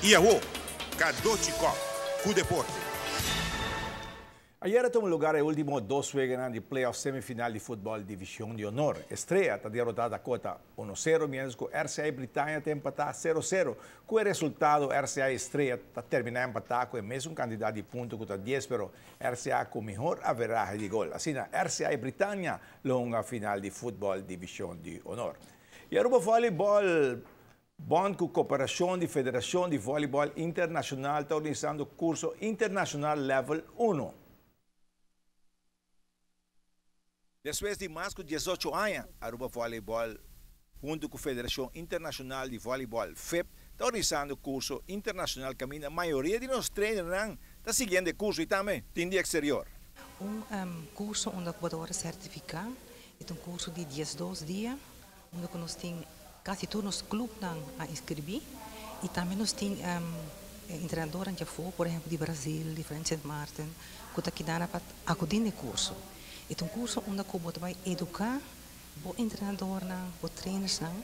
I awo, Cadochi Kock cu deporte. Ayera a tuma lugar e ultimo dos weganan di play-off semifinal di futbol Division di Honor. Estrella ta derota Dakota uno sero mientras cu RCA Britannia ta empata sero sero. Cu e resultado RCA Estrella ta termina empata cu e mesun cantidad di punto cu ta dies pero RCA cu mihor averahe di gol. Asina RCA Britannia lo hunga final di futbol Division di Honor. Y Aruba Volleyball Bond cu cooperacion di Federacion di Volleyball Internacional ta organisando curso internacional Level uno. Despues di mas cu diesocho aña, Aruba Volleyball hunto cu Federacion Internacional di Volleyball, FIP, ta organisando curso internacional caminda mayoria di nos trainernan ta siguiendo e curso y tambe tin di exterior. Un curso unda cu bo ta worde certifica e ta un curso di diesdos dia Unda ku nos tin kasi tur nos klupnan a inskribí i tambe nos tin entrenadornan dje afó, por ehèmpel di Brazil, di Frans Sint Maarten, ku ta keda na pa akudí na e kurso. E ta un kurso unda ku bo ta bai eduká bo entrenadornan, bo trainersnan,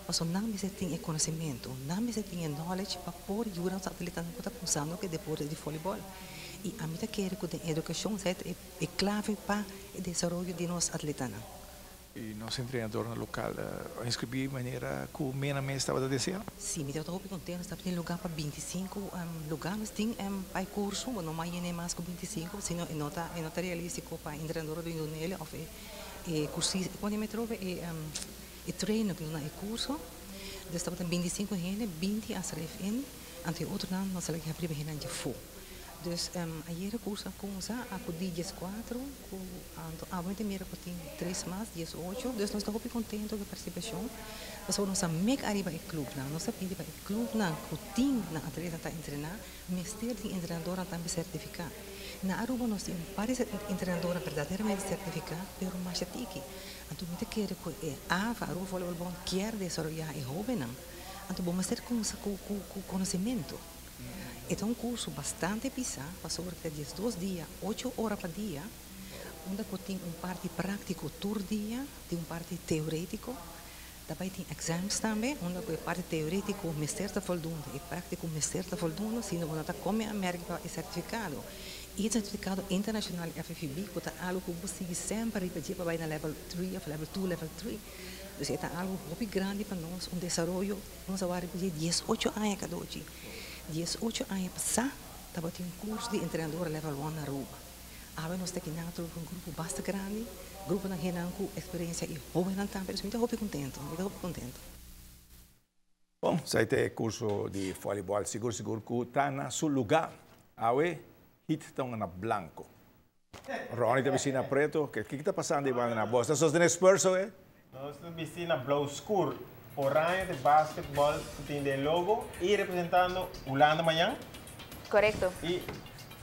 pasobra nan mester tin e konosementu, nan mester tin e knowledge pa por yuda nos atletanan ku ta kuminsando ku e deporte di vòlibòl. I ami ta kere ku den edukashon esei ta e klave pa e desaroyo di nos atletanan. Y nos entrenadornan local a inscribi manera cu Mena mes tabata desea? Si, mi tabata hopi contento. Nos tabatin lugar pa binticinco lugar. Nos tin pa e curso, bo no mas yene mas cu binticinco, sino e no ta e no ta realistico pa e entrenador di Indonele of e e cursista, como mi trobe e e trainer cu duna e curso. Dus tabatin binticinco hende, binti a schrijf in, anto e otronan nos a laga riba hendenan djafó. Dus ayer e curso a cuminsa, a acudi diescuatro. Ku anto awe ta mira ku tin tres mas, dies ocho, dus nos ta hopi kontento ku e partisipashon, pasobra nos a mek ariba e klupnan, nos a pidi pa e klupnan ku tin nan atleta ta entrená, mester tin entrenadornan tambe sertifiká. Na Aruba nos tin un par di entrenadornan berdaderamente sertifiká, pero masha tiki. Anto mi ta kere ku e ava, Aruba Volleyball Bond, kier desaroyá e hóbennan, anto bo mester kumsa ku konosementu. E ta un curso bastante pisa pasobra ta diesdos dia, ocho ora pa dia, unda cu tin un parti practico tur dia, tin un parti teoretico, ta bay tin exams tambe, unda cu e parti teoretico mester ta voldoende, e practico mester ta voldoende, sino bo no ta come a merki pa e certificado. Y e certificado internacional FFB cu ta algo cu bo sigui semper riba dje pa bay na level three of level two, level three. Dus e ta algo hopi grandi pa nos, un desaroyo. Nos a wak di diesocho aña kadochi. Diesocho aña pasá tabatin un kurso di entrenador level one na Aruba. Awe nos ta kinan atrobe ku un grupo basta grandi, gruponan hendenan ku eksperensia i hóbennan tambe. Dus mi ta hopi kontentu, mi ta hopi kontentu. Bon, esei ta e kurso di vòlibòl sigur sigur ku ta na su lugá. Awe hit ta un na blanko. Ronnie ta bisti na preto. Kiko ta pasando ei banda na bos? Ta sostené Spurs oe? Nos ta bisti na blou skur. Oranje ta basketball ku tin den logo i representando Hulanda mañan. Korekto. I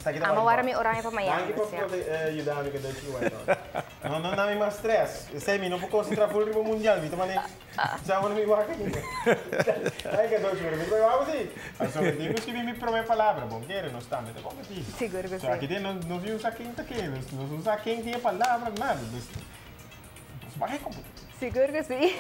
esaki ta Amo wara mi oranje pa mañan. Danki pa yuda mi ku Dutch Rewind. No no na mi mas stress. Esei mi no por konsentrá ful riba mundial. Mi ta mane Sa ora mi wak aki. Ay ka dochi pero mi ta wak si. Pasobra mi tin ku skibi mi prome palabra. Bon kere nos tambe ta kompetí. Sigur ku si. So aki den nos nos no sa ken ta ken. Nos no sa ken tin e palabra nada. Dus nos wak e kompetí. Sigur ku si.